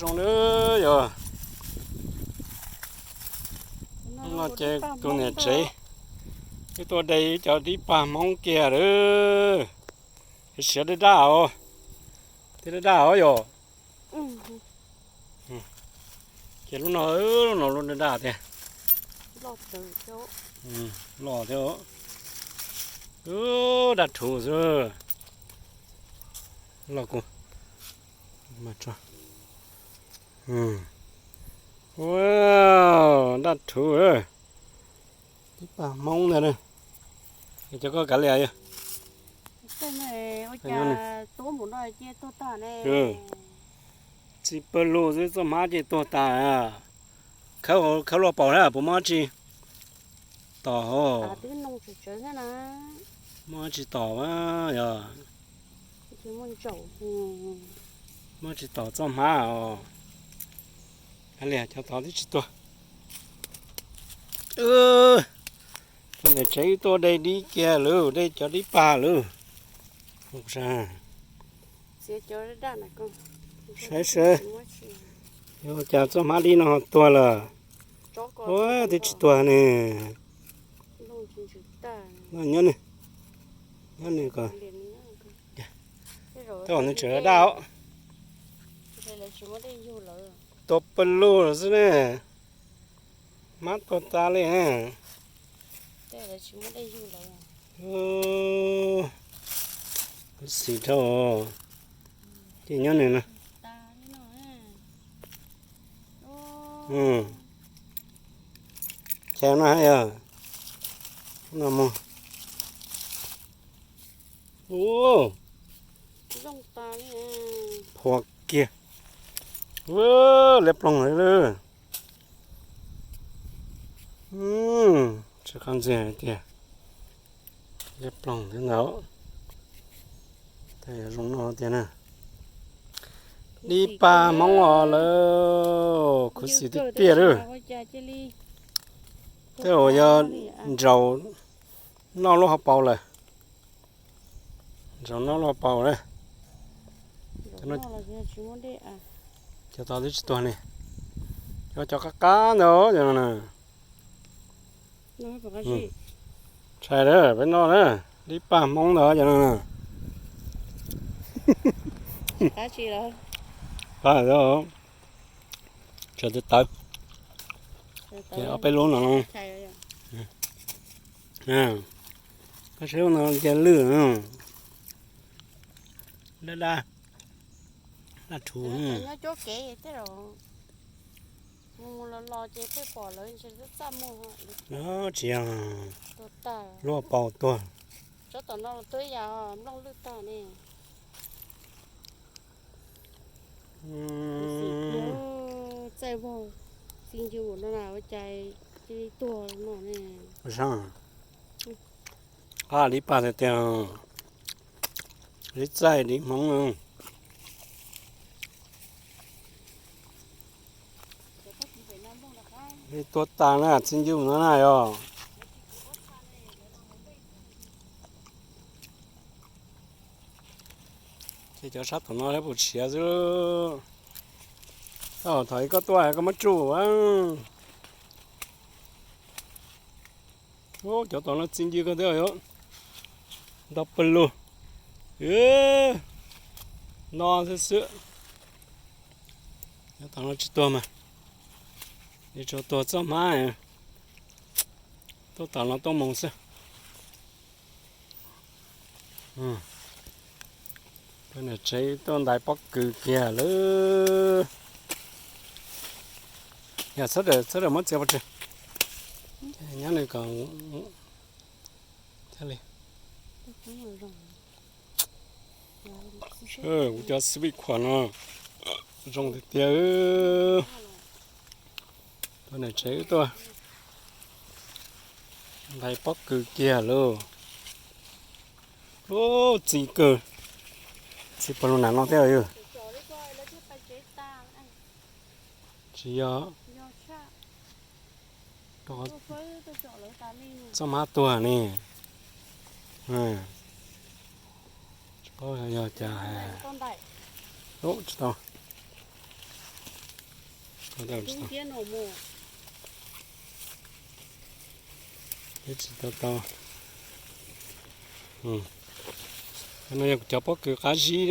Zoo lawm yog. Hnub no ces tus niam tsev wb tuaj de cov dib pag Hmoob kiag lawm. Siav daj daj os, thiab daj daj os yom. Ces lub no, lub no lub daj daj tiag. Loj thiab, daj rhuv xwb. Loj kuv mas tso. Ua, daj rhuv, dib pag Hmoob ntag na. Cov koj kav liam yog. Txi pawg lug xwb txoj hmab ces tuag tas. Khawb, khawb luaj paus na, puas muaj dab tsi tom hauv? Muaj dab tsi tom yog? Muaj dab tsi tom txoj hmab os? Kav liam, cov tod twb tsis tuag. Tus niam tsev wb tuaj de dib kiag lawm, de cov dib pag lawm. Saib seb, yuav cas txoj hmab dib no ho tuag lawm. Ua, twb tsis tuag ne. Nyob ne, nyob ne ko. Tej zaum nws tseem daj os. Tuag pawg lug lawm xwb ne. Hmab tuag tas li. Xis dhau. Ces nyob nws no. Chaw no yog no mus. Ua, phua kiag. Liab ploog li lawm. Tsis qab ntxiag hais tias liab ploog li ntawd. Tej zoo no tiag na. Dib pag Hmoob os lawm, khuv xim tiag tiag lawm. Tej zaum yog ntsaum noj lub hauv paus lawm. Ntsaum noj lub hauv paus na. Cov tod twb tsis tuag ne. Cov, cov qab qab ntawd cov no na. Tshais lawm peb noj na. Dib pag Hmoob ntawd cov no na. Qab tsis tawv. Ces ob peb lub no. Koj saib no nce lwj. Daj daj, daj rhuv. Nyob cuab kev tej zaum mus mus los los ces pheej pom lawv ntshe txaj muag. Tsis yog, luaj paus tuag. Tsob tom no los tuag ib yam, nplooj lwj tag ne. Txaij vog txi ncw no na ua cas cia li tuag no ne. Qab dib pag tiag tiag, dib txaij dib Hmoob. Dib tuag tas na, txi ncw no na yog. Ces cov sab tom no puas siav xwb. Thaum ub koj tuaj koj muab tsuj. Cov tom no txi ncw kawg thiab yom. Ntau pawg lug. No xwb xwb. Cov tom no tsis tuag mas, tsuas tuag txoj hmab. Tuaj tom no tuaj mus xwb. Niam tsev tuaj ntais pob kws kiag lawm. Yog sawv daws, sawv daws muab txiav pov tseg. Nyob li kom thiaj li. Kuv cov xib vij khuam no zoo tiag tiag. Tuaj niam tsev tuaj ntais pob kws kiag lauj. Txi kawg, txi pawg lug nam no thiab yog. Tsis yog, txoj hmab tuag ne. Tsis paub yog cas. Tsis tau. Tsis tau tau. No yog kuv cov pob kws qab zib,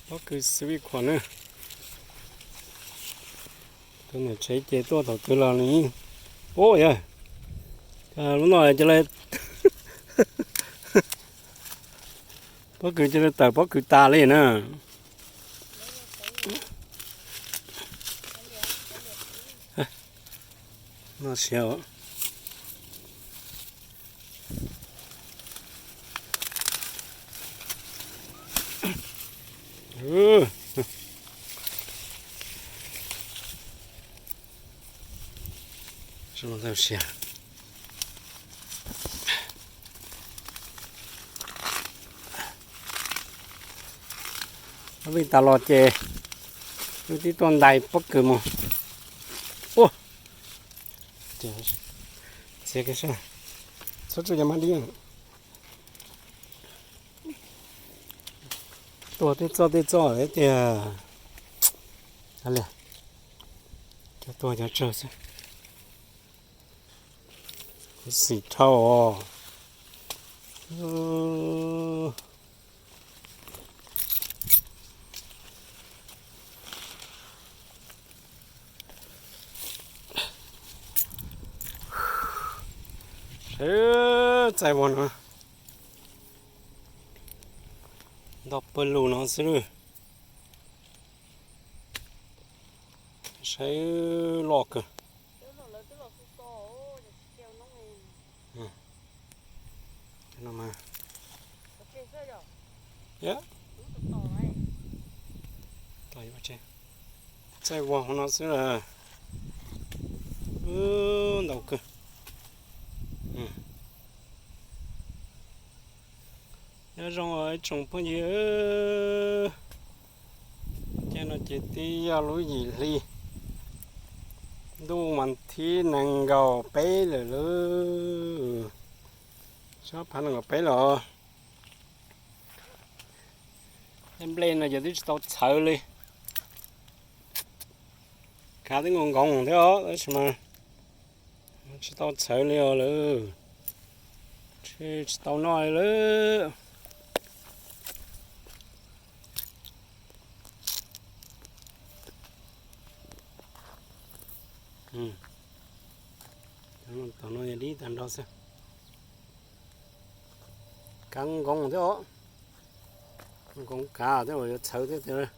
pob kws sweet corn na. Tus niam tsev ces tuaj thaum twg los nws yeej, ub yog, lub no cia li, pob kws cia li tawm pob kws tas li na. No siav. Vij tas los ces wb twb tuaj ntais pob kws mus. Ua, txiav, txhob tsuj cov mab dib. Tuag tej txoj tej txoj tiag. Cov tuag cov tsawg xwb. Kuv xim dhau os. Saib txaij vag no, ntau pawg lug no xwb. Saib loj kawg. Txaij vag hauv no xwb las. Ntau kawg. Nyob zoo ib tsoom phooj ywg, caij no ces twb yog lub yim hli, ntuj mas thib nees nkaum peb lawm lauj. Sab phav nees nkaum peb los. Tej nplej no ces twb tsis tau txhawv li. Kav twb nkoos nkoos thiab os, tab sis mas tsis tau txhawv li os lawm. Tsis, tsis tau noj li lawm. Tom no yog dib tag nrho xwb. Kav nkoos thiab os. Nkoos kav thiab uas yuav txhawv thiab tiag.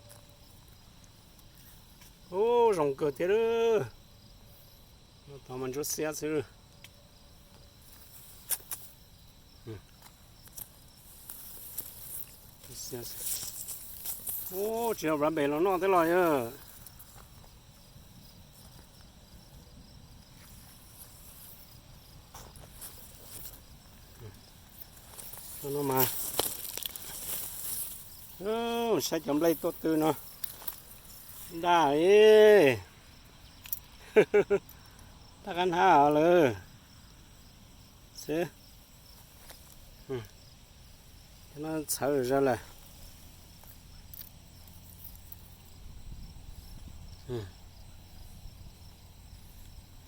Ub, zoo kawg thiab lawm. Tod mas ntsuab xiab xwb. Ub, tsis yog npam npem los noj thiab los yog. No mas, saib cov nplej tuaj tw no, daj li, daj qab hnab lawm xwb. No txhawv zog lawm.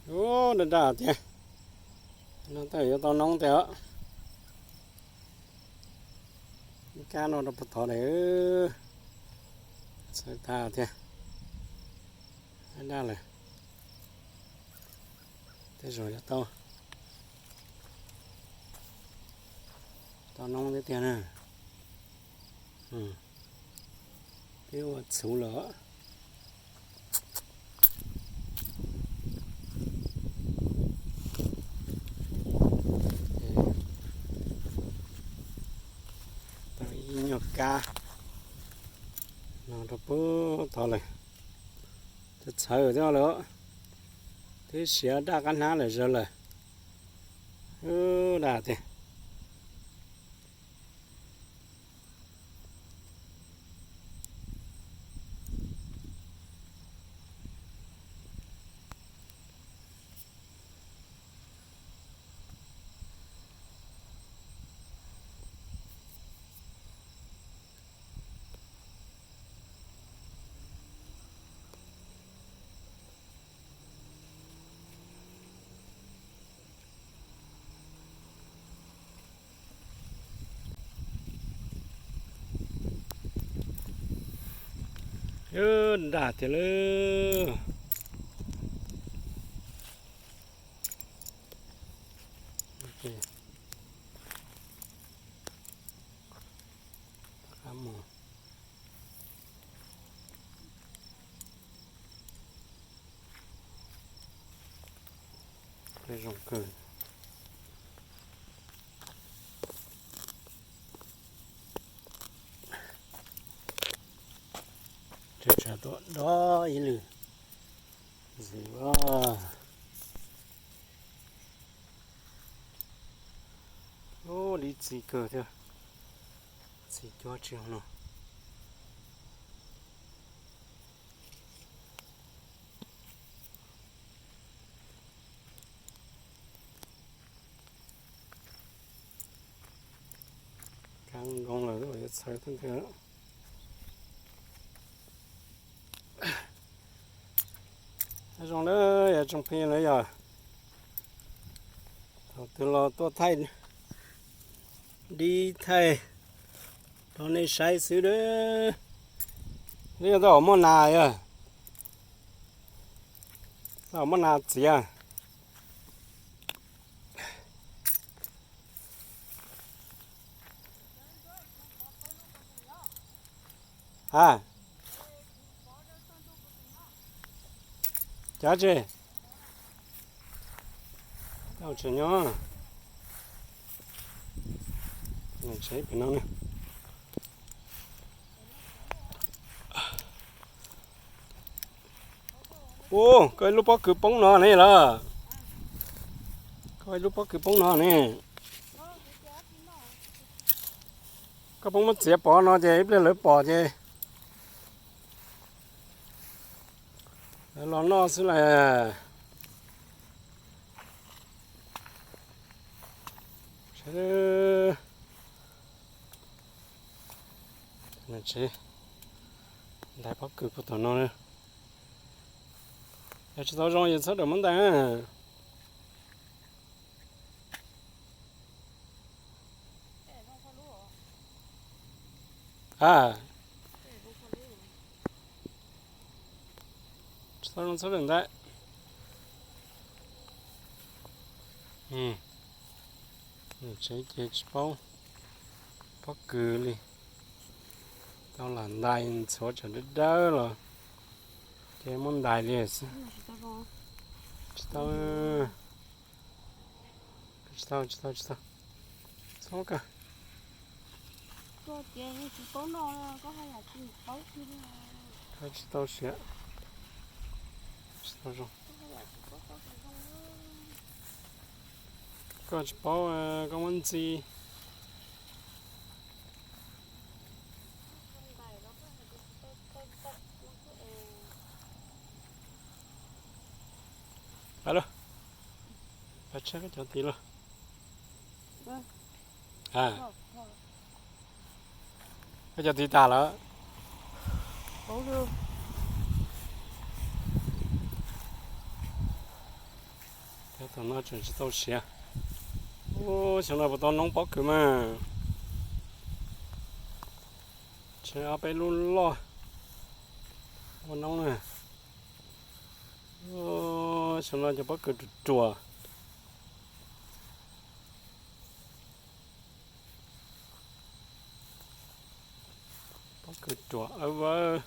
Ub, daj daj tiag. No tej yuav tau noob tiag os. Ib kab no rau puag tod lawm. Txhawv tag tiag. Daj daj lawm. Tej zaum yuav tau, tau noob thiab tiag na. Twb ua txhuv lawm. Tau ib nyuag kab no rau puag tod lawm. Txhawv thiab lawm. Twb siav daj qab hnab lawm zog lawm. Ub, daj tiag. Ub, nram tiag lawm. Zoo kawg. Tsam tuaj dob ib lwm ntxiv. Ub, dib txiv kawg thiab. Txiv cuab tsis no. Kab nkoos lawm yuav txhawv thiab ntag. Zoo na, yog tsoom phooj ywg na yog, thaum twg los tuaj thaij dib thaij rau nej saib xwb na. Twb yog tau muaj nas yog, tau muaj nas txiav. Ha, cov tsis tau tseem nyob. Tsev pem no ne. Ub, koj ib lub pob kws poob no ne lawm. Koj ib lub pob kws poob no ne. Koj poob muab txiav pov no ces ib pliag lawv pom ces lawv los noj xwb las. Ntais pob kws puag tom no. Yog tsis tau zoo ces txhob rawm muab ntais. A, tsis tau zoo txhob rawm ntais. Tsev ces tsis paub pob kws li. Tau lam ntais ntxhuav tsam dawb dawb los ces muab ntais li xwb. Tsis tau, tsis tau, tsis tau, tsis tau. Txhob kawg. Koj tsis tau siav, tsis tau zoo. Koj tsis paub, koj muab ntxi. Los, pab tsheb koj cov tid los. A, koj cov tid tas lawm. Tom no tseem tsis tau siav. Ub, xyoo no puas tau noob pob kws mas. Tseem ob peb lub loj ua noob na. Xyoo no cov pob kws ruam ruam. Pob kws ruam awb vawb,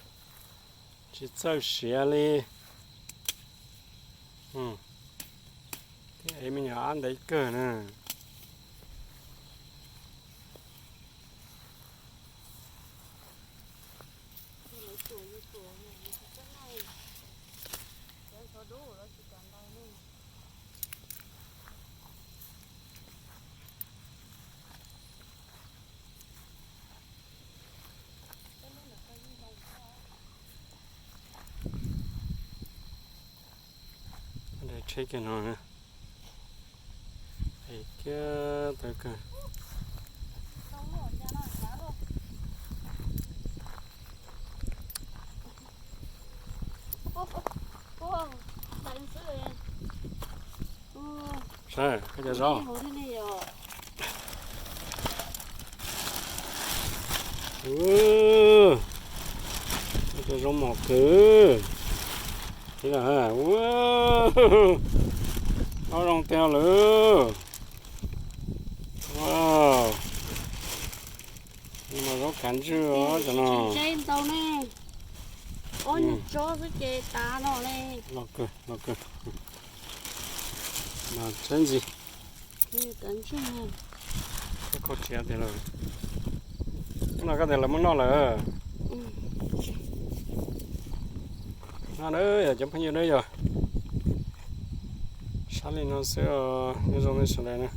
tsis txawj siav li. Thiab ev me nyuam ab ntev kawg na. Tsheb kiag no, kiag tawv kawg. Saib, koj cov zaub. Zoo mos kawg. Ib, ob zoo tiag lawm. Mas zaub kav ntswg os cov no. Ntau ne. Ob nyuag tsob xwb ces tas no ne. Los kawg, los kawg. Mas tshab ntsis. Koj kho tsis tiag lawm. Hnub no koj tias lawv muab noj lawm. No na yog cov phooj ywg na yog, sab li no xwb os, nyob zoo nej sawv daws na.